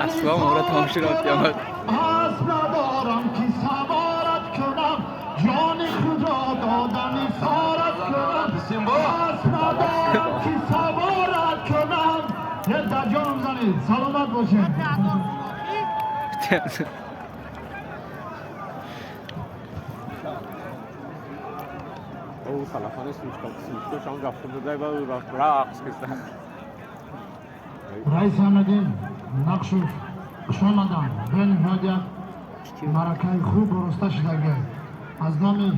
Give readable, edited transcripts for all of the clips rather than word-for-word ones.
Асло мора тамошо рафт. Асп надорам ки саворат кунам, ҷони худро додам сорат кунам. Асп надорам ки саворат кунам. Дар ҷонам занед, саломат бошед. او سلفان سوچکا شام رفته بودای با رقص کردن. Раис Аҳмадин Нақшов, хуш омадам. Бениҳоят як маъракаи хуб ороста шудагӣ. Аз номи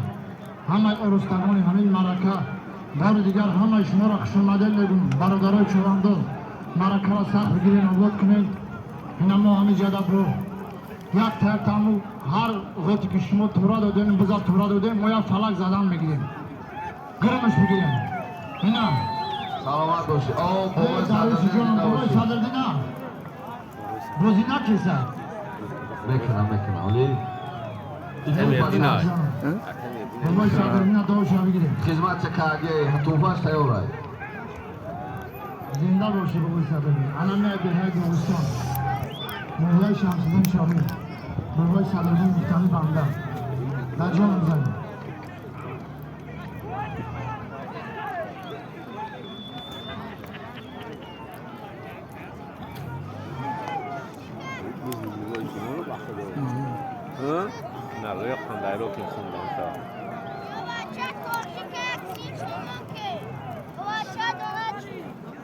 ҳамаи оростагони ҳамин маърака бори дигар ҳамаи шуморо хушомадед мегӯм. Бародарои чорандоз, маъракаро сахт бигирен, обод кунед. Ина мо ҳамин ҷада бо як тартаму ҳар ғоте ки шумо тура додем, биза тура додем, мо як фалак задан мегирем, гирамаш бигирем. Ина Саломат бошед. О, бобои Дарвешиҷонам, бобои Садриддина бозӣ накесад. Мекунам, мекунам. Оли. Бобои Садриддина дуоша бигирем. Хизмат кардӣ, туҳфаш тайёр ай. Зинда бошӣ, бобои Садриддин. Ана меяд деҳаи Доғистон, ноҳияи Шамсиддин Шоҳин, бобои Садриддин гуфтани банда. Дар ҷон бизанем. نه روی خنده رو که خوندم تا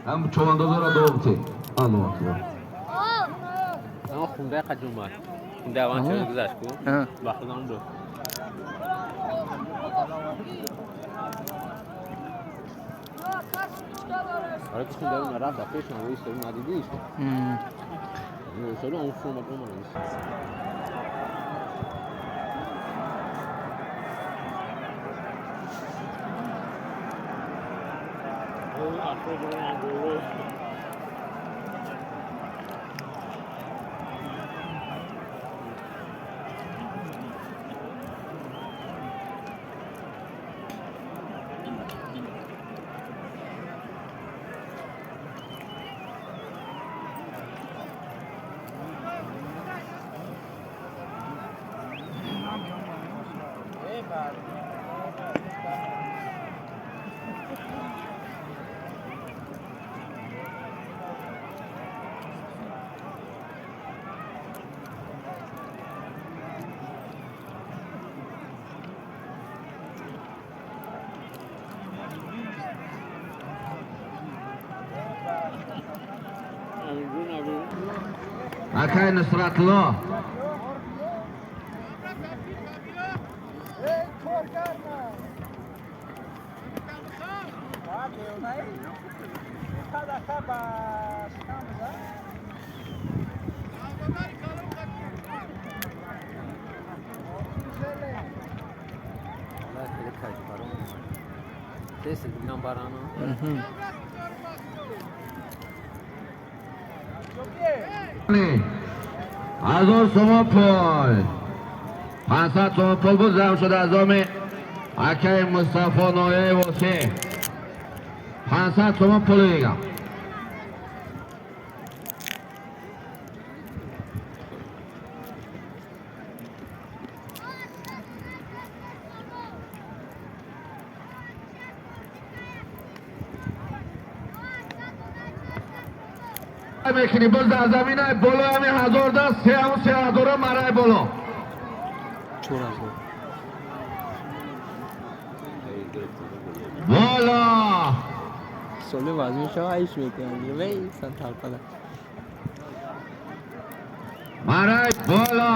Ҳам човандозора дуо бите. Аллоҳу акбар. اما خونده قد اومد خونده اول چه گذشت کو با خودم دو آره که خونده اون رفت پیش من ویس داریم ندیدیش سالو اون فرم اومد. Акай Нусратулло. Ҳазор сомон пул, 500 сомон пул буд, зам шуда аз номи акаи Мустафо, ноҳияи Восеъ, 500 сомон пули дигам. Мекунӣ боз дар заминай боло ҳами ҳазор даст се ҳамун се ҳазора марай боло. 4000. Боло. Соли вазн шава айш мекунам. Вей сан талпада. Марай боло.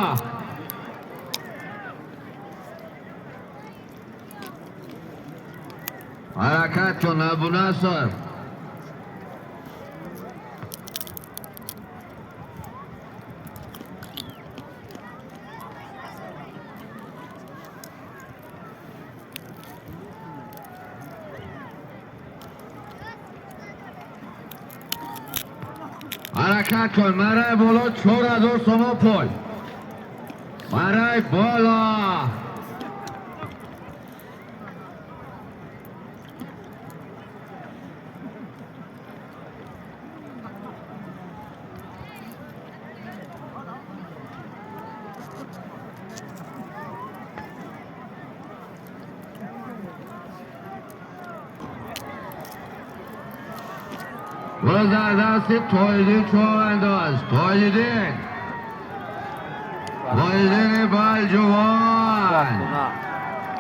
Ҳаракат кун, Абунаср. Ҳаракат кун. Мараи боло 4000 сомон пул. Мараи боло. باز در دست تویدین چو انداز. تویدین. تویدین بلجوان.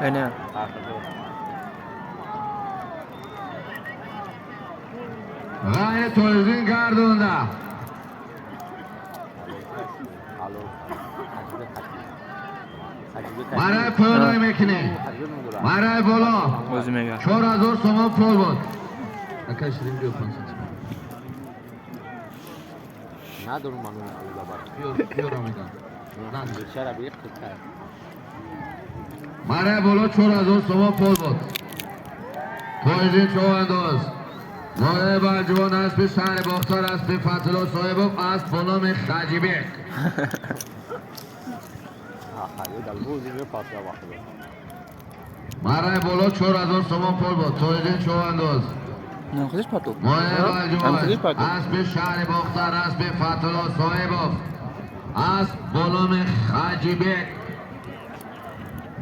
نه. غیر تویدین گردونده. برای پایان میکنی. برای بالا. 4000 سومان پول بود. اکا شیرین بیا 500. ندارم من اون پولا بیارم میدم. چرا بیخ کرد؟ برای بالا 4000 سومان پول بود. تویدین چو انداز. مایه بلجوان اسب شهر باختر اسب فتلا صاحب اسب با نام خجیبک. برای بالا 4000 سومان پول بود. تویدین چو انداز. خودش پاتو. مایه بلجوان اسب شهر باختر اسب فتلا صاحب اسب با نام خجیبک.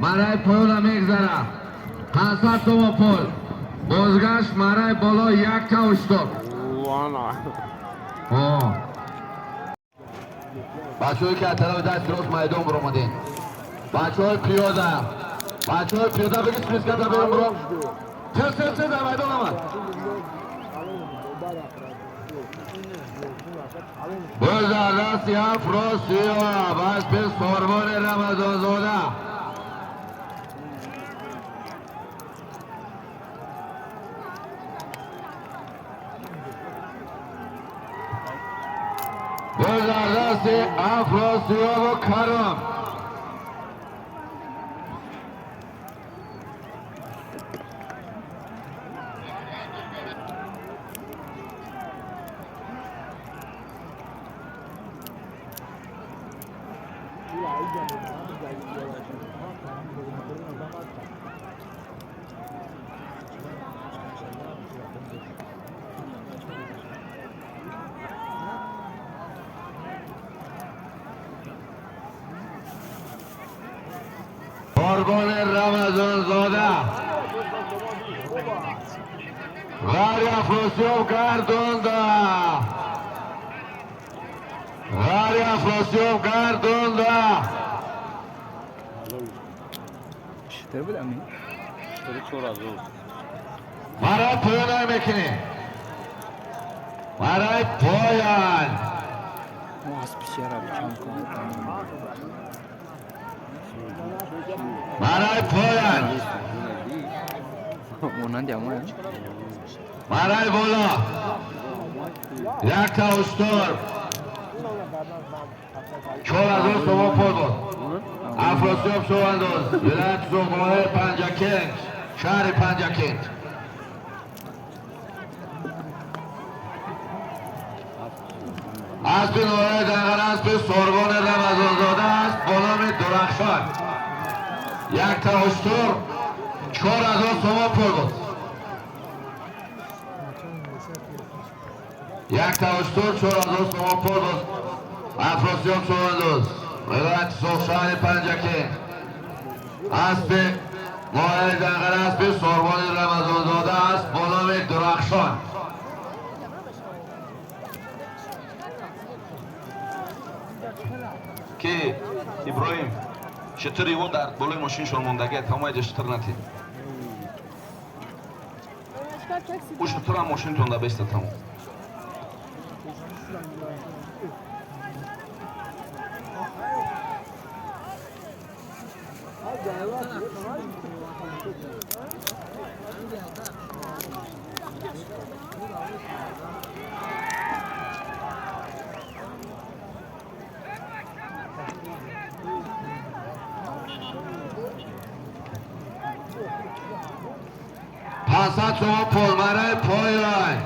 برای پول میگذره. 500 تومان پول. بازگشت برای بالا یک تا اشتر. بچه‌ای که از طرف دست راست میدان برآمدین. بچه‌های پیاده. بچه‌های پیاده بگید سپیسکت برم برو. تز تز تز در میدان آمد. باز در دست افراسیاب اسب ساربان رمضان‌زاده. باز در دست افراسیاب و کرم. قربان رمضان زاده. غاری افراسیاب گردونده. غاری افراسیاب گردونده. چطور بود امین؟ برای پایان میکنی. برای پایان. برای پایان. برای بالا. یک تا اشتر. 4000 سومان پول بود. افراسیاب شو انداز. ولایت زغمای پنجکنت. شهر پنجکنت. اسب نوای دنگل اسب سربان رمضان‌زاده است با نام درخشان. یک تا اشتر 4000 سومان پول بود. یک تا اشتر 4000 سومان پول بود. افراسیاب شو انداز. ولایت سرخ شهر پنجکنت. اسب نوای دنگل اسب سربان رمضان‌زاده است با نام درخشان. که ابراهیم شتری او در بالای ماشینشون موندگی تمام شتر نتی. او شتر هم ماشینتون ده بیسته تمام. 500 сомон пул мараи поён.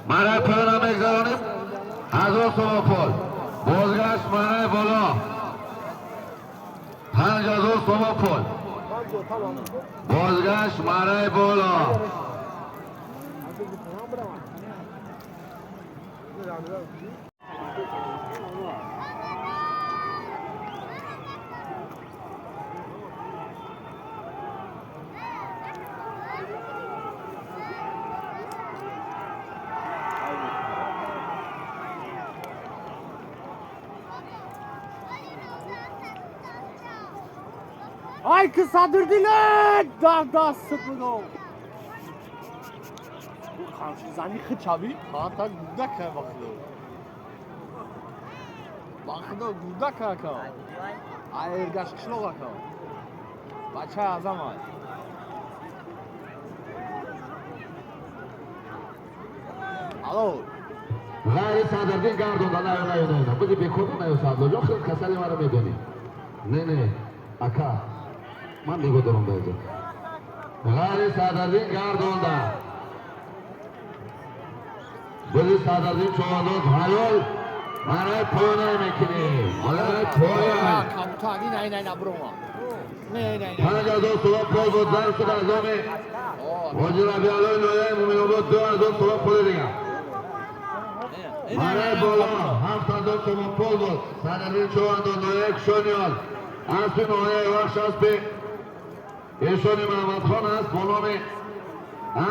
Мараи поёна мегзаронем 1000 сомон пул. Бозгашт мараи боло 5000 сомон пул. Бозгашт мараи боло. Ay kısadırdılar. Da sıkıdo. Bu karşı xıçavi. Ha ta guda ka bakdo. Bakdo guda ka ka. Ay ergaş kışloğa ka. Baça azam ay. Alo. Ғайри Садриддин гардонда на на на. Бузи бекор на Садриддин. Ҷон хел касали маро медони. Не не. Ака. Ман нигоҳ дорам ба инҷо. Ғайри Садриддин гардонда. Бузи Садриддин чувандоз ҳалол мараи поёна мекунӣ. Мараи поён. Не не не брома. Не не не. 5000 сомон пул буд дар шуд аз номи ҳоҷи Рабиаллои ноҳияи Муъминобод 2000 сомон пули дигар. Мараи боло 7000 сомон пул буд. Садриддин чувандоз ноҳияи Кушониён. Аспи ноҳияи Вахш аспи Эшони Маҳмадхон аст бо номи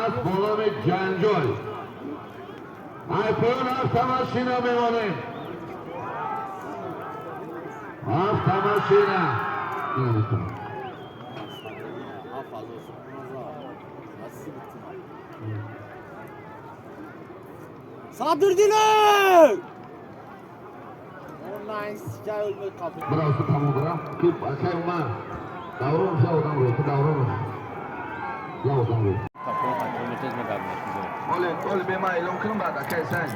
аст бо номи Ҷанҷол. Ай поён ҳафта машина мемонем. Ҳафта машина. Sadırdılar! Bravo, tamam bra. Ki akay Umar. Davron ya odam ro, davron. Ya odam ro. Ole, ole be ma ilon kırım bad akay sen.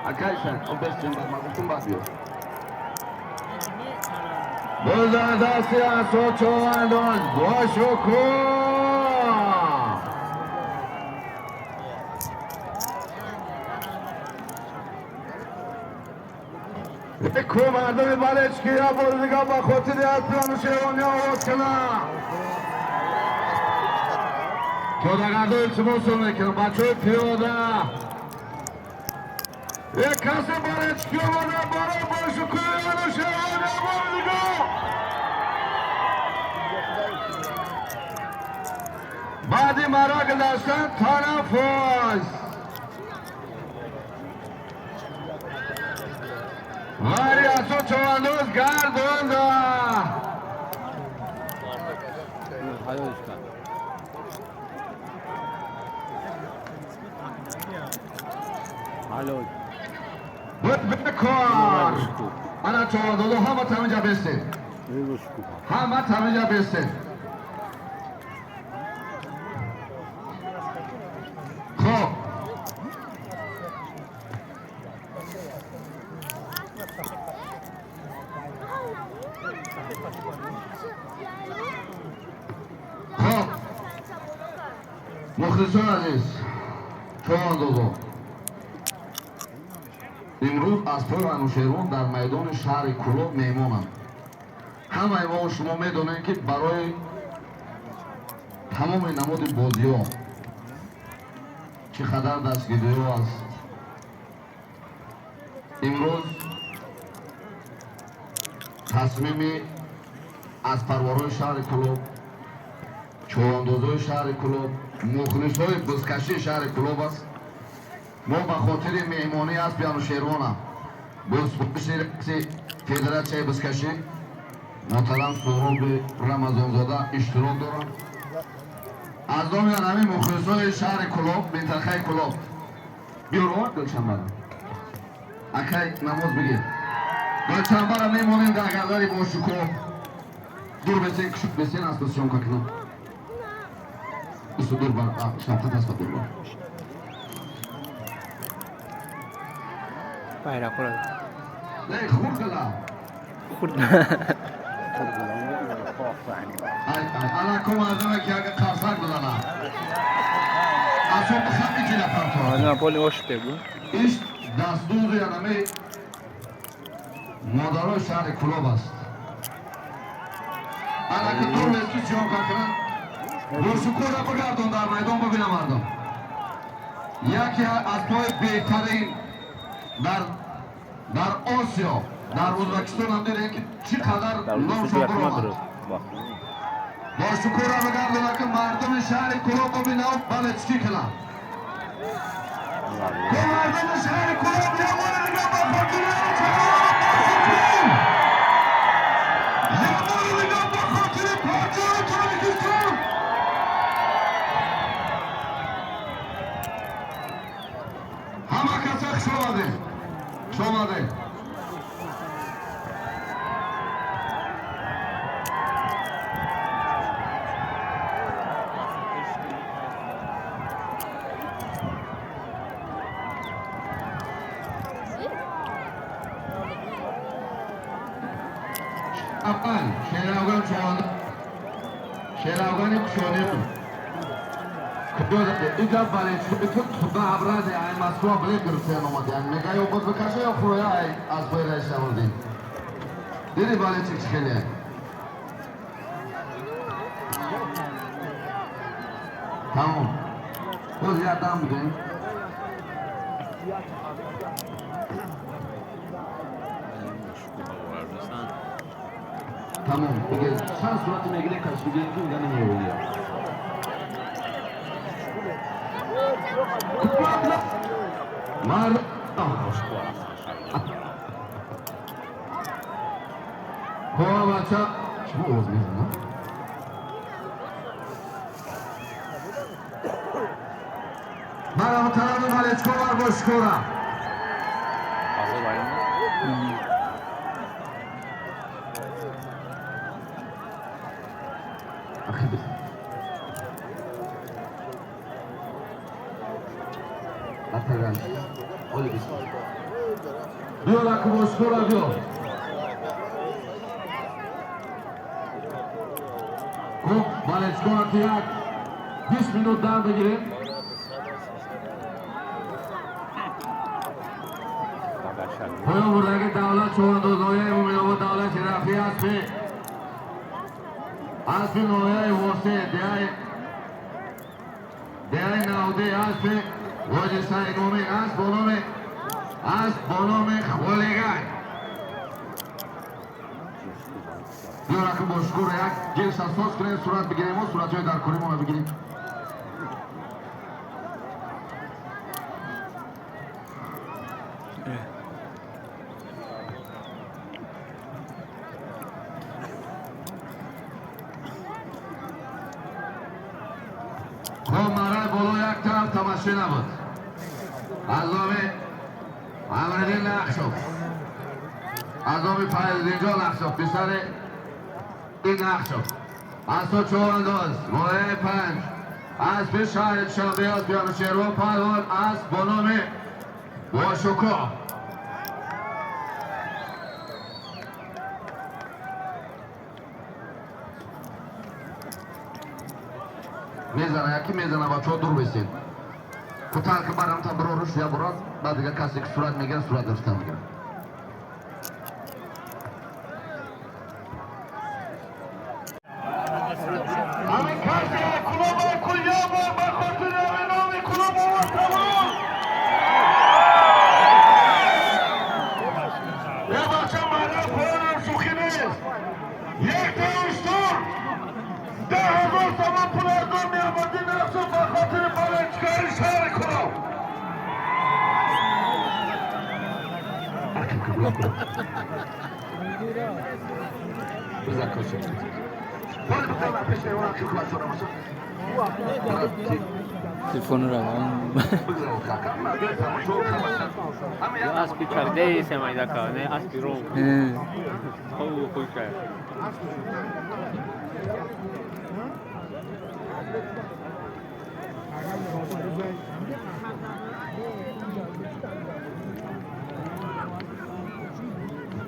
Akay sen, o beş gün bad, ma guftum bad diyor. Bozadasiya soçovandon, boşoku. Ку мардуми Балечкия бори дигар ба хотири аспи Анӯшервониё овоз кунанд. Пиёдагардо илтимос мекунам, бачаҳои пиёда. Як касе Балечки омада барои бошукӯҳи Анӯшервониё бори дигар. Баъди маро гузаштан танаффус. Ғайри асо чувандоз гардонда. Бекор. Ана чорандозо ҳама таминҷа бестед. Ҳама таминҷа бестед. Хоб. Хоб. Мухлисон азиз, чорандозо. Имрӯз аспҳои Анӯшервон дар майдони шаҳри Кӯлоб меҳмонанд. Ҳамаи мо шумо медонем, ки барои тамоми намуди бозиҳо чӣ қадар дастгириҳо аст. Имрӯз тасмими аспарварҳои шаҳри Кӯлоб, чорандозои шаҳри Кӯлоб, мухлисҳои бузкашии шаҳри Кӯлоб аст. Мо ба хотири меҳмонии аспи Анӯшервонам бо супориши раиси Федератсияи бузкашӣ муҳтарам Суҳроби Рамазонзода иштирок дорам. Аз номи ҳамин мухлисои шаҳри Кӯлоб, минтақаи Кӯлоб, биёр Гулчанбара. Акай намоз бигир. Гулчанбара мемонем дар гардани бошукӯҳ. Дур бесен, кушук бесен, аспа съёмка кунам. Исто дур бар, шафқат аспа дур бар. Байрақро. Не, хурдала. Хурд. Ай, ай, ана ку мардуме ки ага қарсак бизанад. Асоб хами ҷила партоа. На поли оште бу. Иш дастури анами модарои шаҳри Кӯлоб аст. Ана ки дур бесту съёмка кунанд. Бошукӯҳро бигардон дар майдон бибинам мардум. Яке аз пои беҳтарин дар Осиё, дар Ӯзбекистон ҳам дидем ки чӣ қадар номшон баромад. Бошукӯҳро бигардонад ки мардуми шаҳри Кӯлоб бибинанд, бале чӣ кунанд. Ку мардуми шаҳри Кӯлоб ямони дига ба хотири бошукӯҳ! Ямони дига ба хотири подшоҳи Тоҷикистон! Ҳама каса хуш омадед. Хуш омадед. Аввал Шерафган чорандоз, Шерафгани Кушониён. Куҷо ин гап бале ту ба абразе ай Москва билет гирифтиян омадиян. Мега ё боз бикаша ё фуроя ай аз пои раис шавурдин. Диди бале чӣ хеле. Тамом. Боз як дам будем. Тамом. Диге чанд сурати мегирем кас бигирем ки мега намеёбем. Мардум. Хо бача, шумо овоз мезанад? Мара муҳтарами Малечко бар бошукӯра. Биё раку бошукӯра биё. Хуб, Малечкора ки як 20 минут дам бигирем. Поён бурдаги давлат чорандоз ноҳияи Муминобод давлати рафӣ аспи ноҳияи Восе деҳаи Навде аспи Воҷи Саидмумин асп бо номи Холигай. Биё раку бошукӯҳро як ҷилса соз кунем, сурат бигирем мо суратҳои даркоримонро бигирем. Хоб, марай боло як тараф тамошо набуд. Аз номи Амриддин Нақшов аз номи Файзиддинҷон Нақшов, писари ин Нақшов. Асо човандоз вояи 5 аспи шаҳри Душанбе аспи Анушервон паҳлавон асп бо номи Бошукӯҳ. Мезана, яки мезана, бачаҳо дур бисед. Кутар ки барам та бироруш я бурад, баъд дига касе ки сурат мегирад, сурат гирифта мегирад. Ҳамин касе клуби Кулёбо ба хотири ҳамин номи клуб овард. Е бача, мардам поёнам шӯхӣ нест. Як та уштур 10,000 сомон пул аз номи Аҳмаддин Нақшов ба хотири баландчикори шаҳри Кулоб. Телефону равон. Аспи чарде семайдака, не аспи ром. Хо хуйка.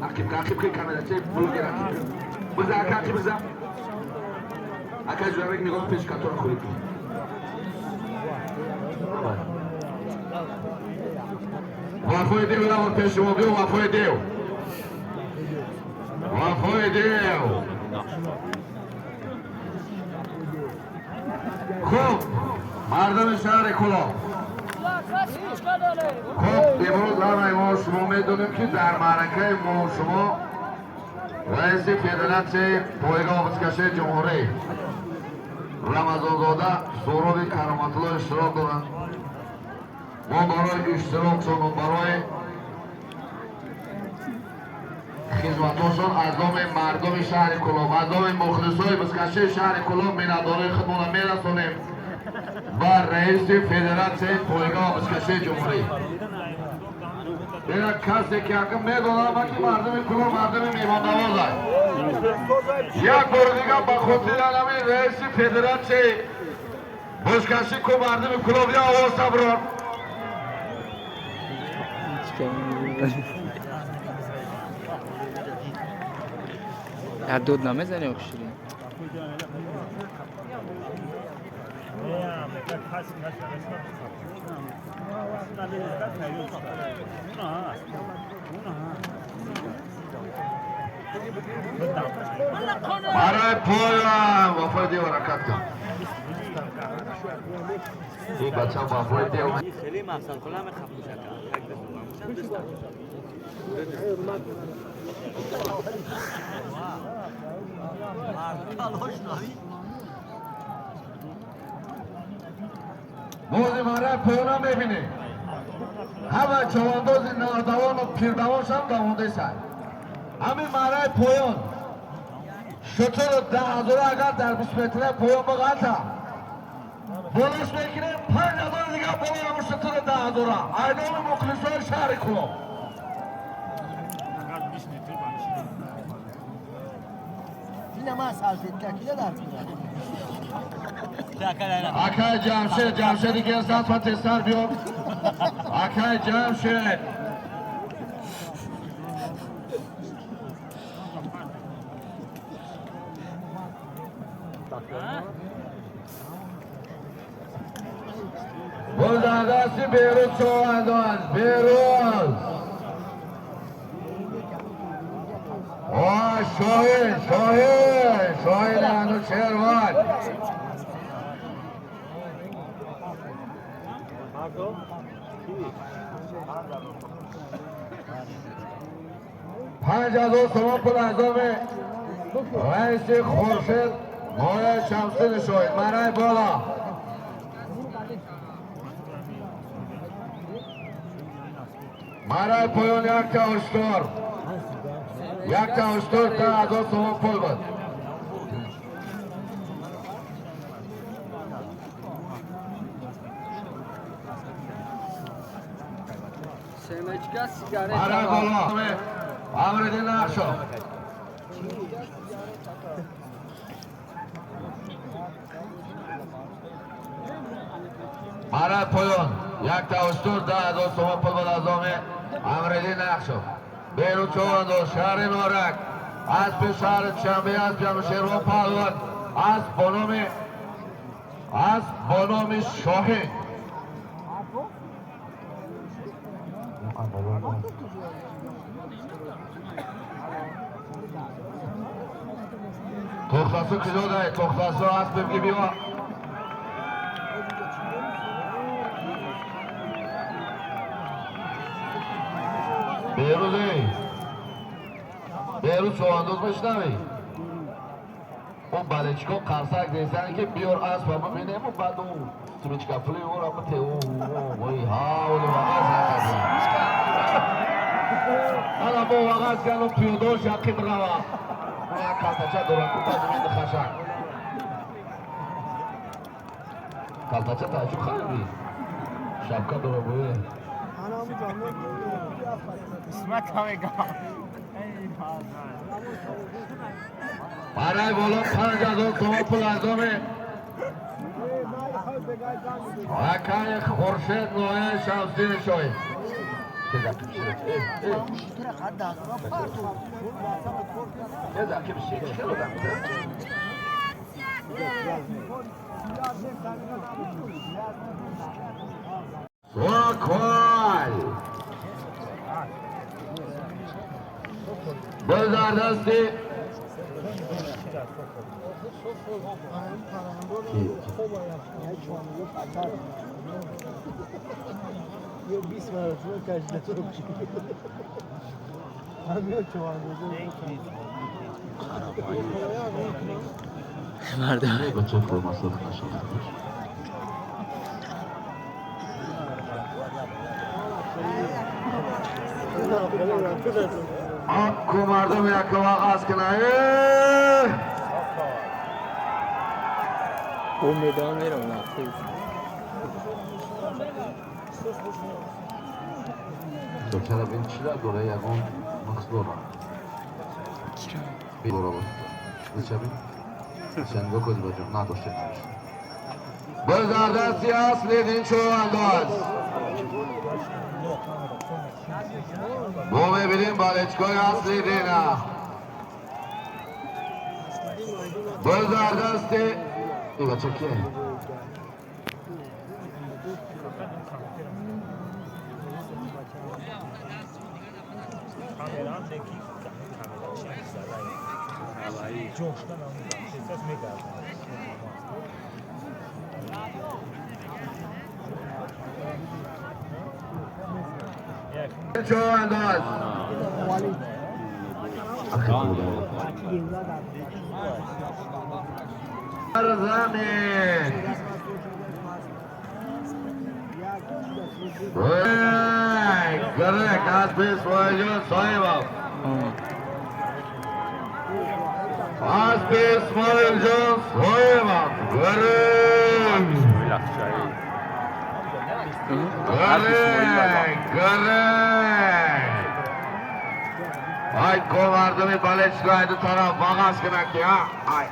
Акиб, акиб ки камера че блогер акиб. Биза ака, акиб биза. Ака ҷурабек нигоҳ пеш катора хӯрӣ. Вафои дев равон пеш шумо биё, вафои дев. Вафои дев. Хуб, мардуми шаҳри Кулоб. Хуб, имрӯз ҳамаи мо шумо медонем ки дар маъракаи мо шумо раиси федератсияи пойгоҳ бузкашии ҷумҳурӣ Рамазонзода Суҳроби Кароматулло иштирок доранд. Мо барои иштирокшон ва барои хизматҳошон аз номи мардуми шаҳри Кулоб, аз номи мухлисои бузкашии шаҳри Кулоб миннатдории худмонро мерасонем ба раиси федератсияи пойгоҳ бузкашии ҷумҳурӣ. Ина касе ки акн медонам ки мардуми Кулоб мардуми меҳмоннавозанд. Як бори дигар ба хотири ҳамин раиси федератсияи бузкашӣ ку мардуми Кулоб я овоз таброр. Дод намезанӣ охширин? Барои поён вафои дев ҳаракат кун. Ин бача вафои дев. خیلی مقصد کلا میخوام бози мараи поёнам мебинӣ. Ҳама човандози навдавону пирдавоншам давондесай. Ҳамин мараи поён шутуру 10,000 агар дар 20 метраи поён биғалта болош мекунем 5,000 дигар болои ҳамун шутуру 10,000. Айноми мухлисои шаҳри Кулоб. Акай Ҷамшед, Ҷамшеди герсат ва тезтар биё. Акай Ҷамшед. Боз дасти Берӯз човандоз, Берӯз. О, Шоҳин, Шоҳин, Шоҳин Анушервон. 5,000 сомон пул аз номи раиси Хуршед Моя Шамсиддин Шоҳин. Мараи боло. Мараи поён якта уштур. Якта уштур 10,000 сомон пул буд. Семечка, сигарета. Барай боло. Амридин Нақшов. Барай поён. Якта устур 10,000 сомон пул бад аз номи Амридин Нақшов. Берун Човандоз, шаҳри Норак. Аспи шаҳри Душанбе, аспи Анушервон Паҳлавон. Асп бо номи Шоҳин. Тохтасу куҷо дай? Тохтасу аспи ки биё. Берӯз эй. Берӯз човандоз мешнавӣ? Он балечко қарсак десанд ки биёр аспа бибинему, баъд ӯ сумичка пули ӯра бите. Ой ҳавли вағаз накардем. Ана бо вағаз карду пиёдош яқин рава. Як калтача дорад ку тазмини хашак. Калтача таажжуб хариди. Шапка дора буе. Барай боло 5,000 сомон пул аз номи акаи Хуршед ноҳияи Шамсиддини Шоҳин. Сокол بزر دستی مردم بچه فرماسه نشد. Akku мардум якум оғоз кунад. او میدان میرم نخیز. چرا این چی داره یگان مخص داره. داره بچه بین. چند وقت بچه نداشته نداشته. بزر دستی اصلی دین چوبانداز. ما میبینیم بالچکای اصلی دینه. بزر دستی این بچه کیه؟ چوبانداز. زمین گرک اسب اسماعیل صاحب. اسب اسماعیل جان صاحب. گرک گرک گرک. ای کو مردمی بالچگاه دو طرف آغاز کنه که ها. ای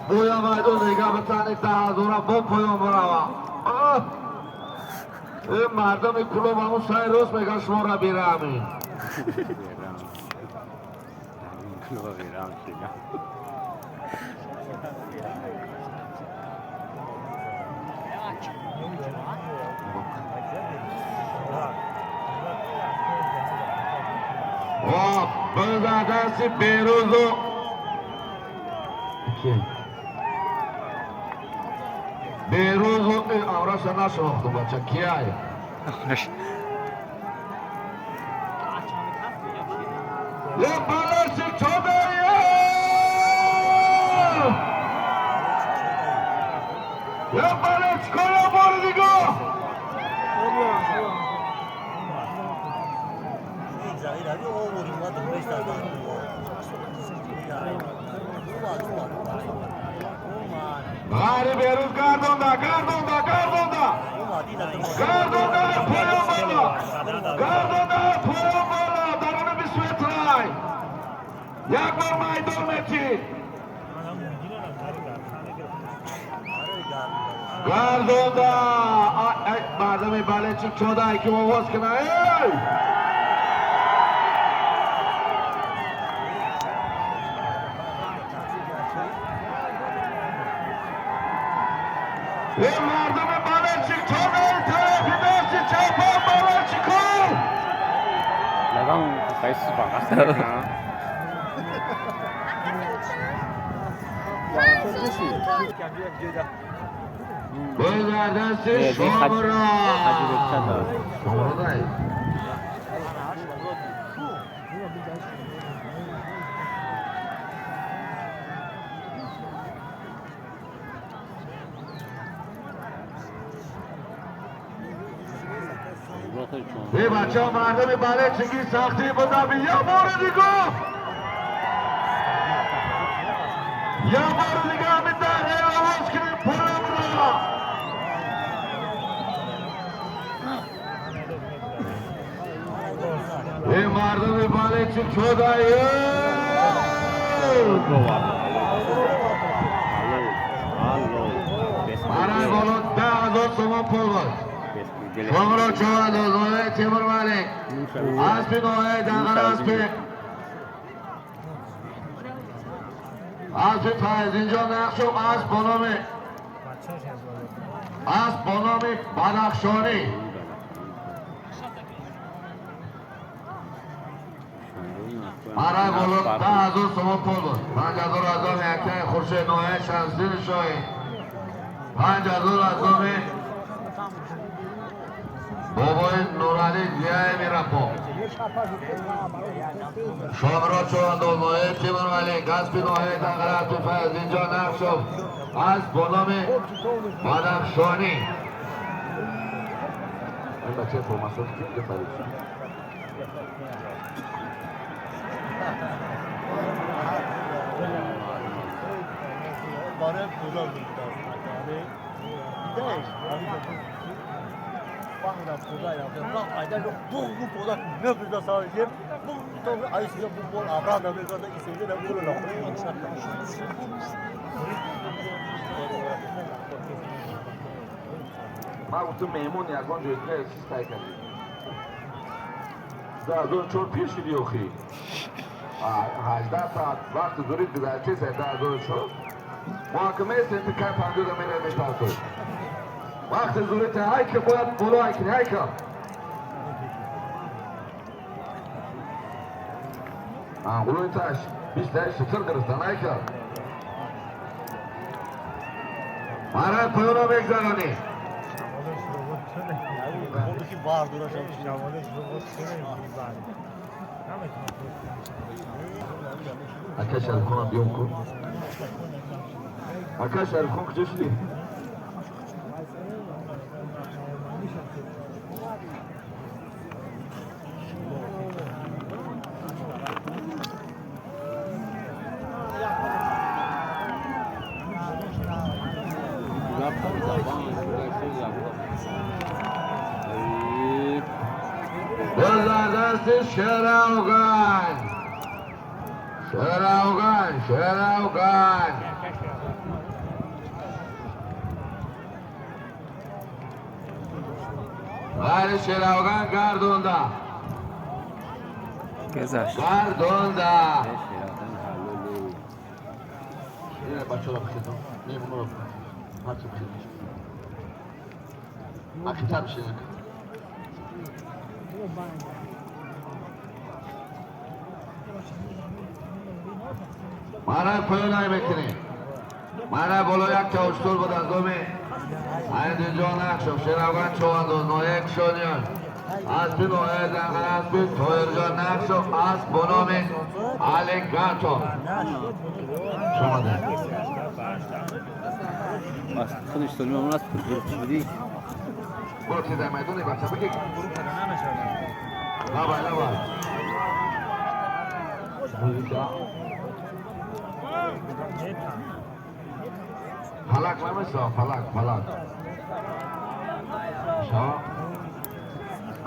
بویا مردم دیگه بتانی 10,000 با پایان بروا. این مردم کلوب همون سای روز میگن شما را بیرمی. بزر دستی بیروزو بیروزو آرش نشناختم بچه کیه؟ یه بلرچی چادریه یه بلرچ کنه بار دیگه. غریب بیروز گردونده گردونده گردونده. Гардонда поён бола. Гардонда поён бола. Даруни 21 рай. Як бор майдон метид. Гардонда. Мардами балечик чода ки овоз кина. Эй! Эй мардами балечик чода тарафи дасти чапон балечико. Ягон қайси бағас. Боз дар дасти Шомурод. Шомурод. Эй бачаҳо мардами балечиги сахтӣ будаби я бори диго. Я бори дига ҳамин дақиқа овоз кунем поёнро. Эй мардами балечик чодаи. Барои боло 10,000 сомон пул буд. Шомурод Човандоз, ноҳияи Темур Малик. Аспи ноҳияи Данғара, аспи Файзинҷон Нақшов, асп бо номи Бадахшонӣ. Барои боло 10,000 сомон пул буд. 5,000 аз номи акаи Хуршед ноҳияи Шамсиддини Шоҳин. 5,000 аз номи бобои Нуралӣ Зияи Мирапо. Шомурод Човандоз, ноҳияи Темур Малик, аспи ноҳияи Данғара, аспи Файзинҷон Нақшов, асп бо номи Бадахшонӣ. Ин бачаи формасоз ки инҷо фарид шуд? Ман гуфтам меҳмон ягон ҷой дига чиз тай кардем. 2004 пир шуди охи. 18 саат вақти дурид гузаштеса 2004. Муҳокима ҳестем ки кай 50 мере мепартои. Вақти зурид ҳайка бояд боло ҳайкини ҳайка. Ангулои таш 28 шутр гирифтан ҳайка. Марай поёно мегзаронӣ. Ака Шарифхонам биём кун. Ака Шарифхон куҷо шудӣ? Боз дар дасти Шеравган. Шеравган, Шеравган. Ғайри Шеравган гардонда. Гузашт. Гардонда. Бачаро бихезон. Меҳмонро ҳарчи бихезон. Ақибтар бишинед. Марай поён ай мекунем. Марай боло як тавштур буд аз номи Айдинҷон Нақшов, Шеравган Човандоз, ноҳияи Кишониён. Аспи ноҳияи Данғара, аспи Тоҳирҷон Нақшов, асп бо номи Алигатор. Шомада. Худиш солим аст, чӣ будӣ? Бо чи дар майдони бача бигир. Лабай, лабай. Фалак намеса, фалак, фалак. Шава.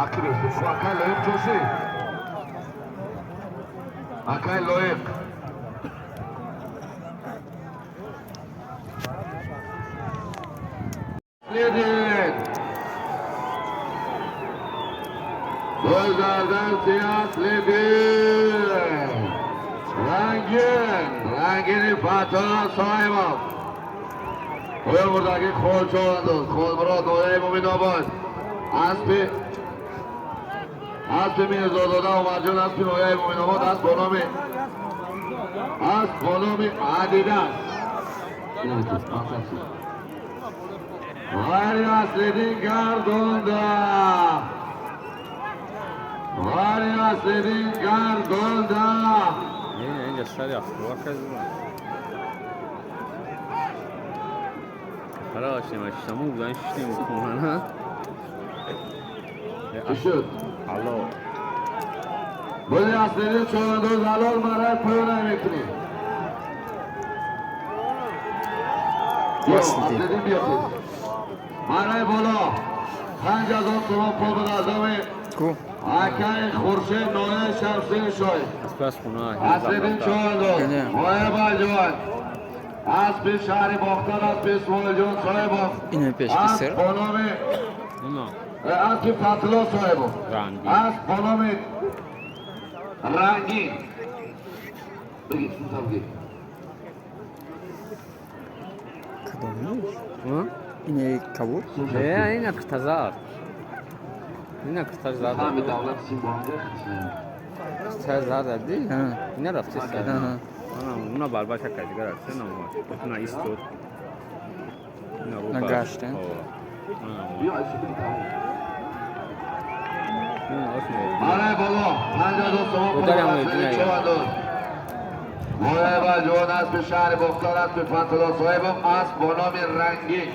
Акибес, акай лоиқ чоши. Акай лоиқ. Следит. Гузардан сиёҳ следит. Рангин, рангини Фатҳулло Соҳибов. Оё бурдаги хол човандоз, Холмурод ноҳияи Муминобод. Аспи Мирзозода Умарҷон, аспи ноҳияи Муминобод, асп бо номи Адидас. Ғайри Аслиддин гардонда. Ғайри Аслиддин гардонда. Инҷа сари афтова казима. Хорош, шаму будан шиштем хона. Чӣ шуд? Алло. Буди Аслиддин човандоз ҳалол марай поён намекунӣ. Аслиддин биёфтед. Марай боло. 5000 сомон пул буда аз номи акаи Хуршед ноҳияи Шамсини Шоҳ. Аз хона. Аслиддин човандоз. Моя Балҷуван. Аспи шаҳри Бохтар, аспи Исмоилҷон Соҳибов. Ино пешки сир. Асп бо номи аспи Фатҳулло Соҳибов. Асп бо номи Рангин. Бигир, бигир. Кадомиш? Ине кабуд? Не, ина қитазар. Ина қитазар. Ҳами давлат симбонда. Қитазар ди? Ина рафти сар. Ана уна барбаша кадигар аст, на уна истод. На гашт, э? Марай боло, 5000 сомон пул човандоз. Моя Балҷувон, аспи шаҳри Бохтар, аспи Фатҳулло Соҳибов, асп бо номи Рангин.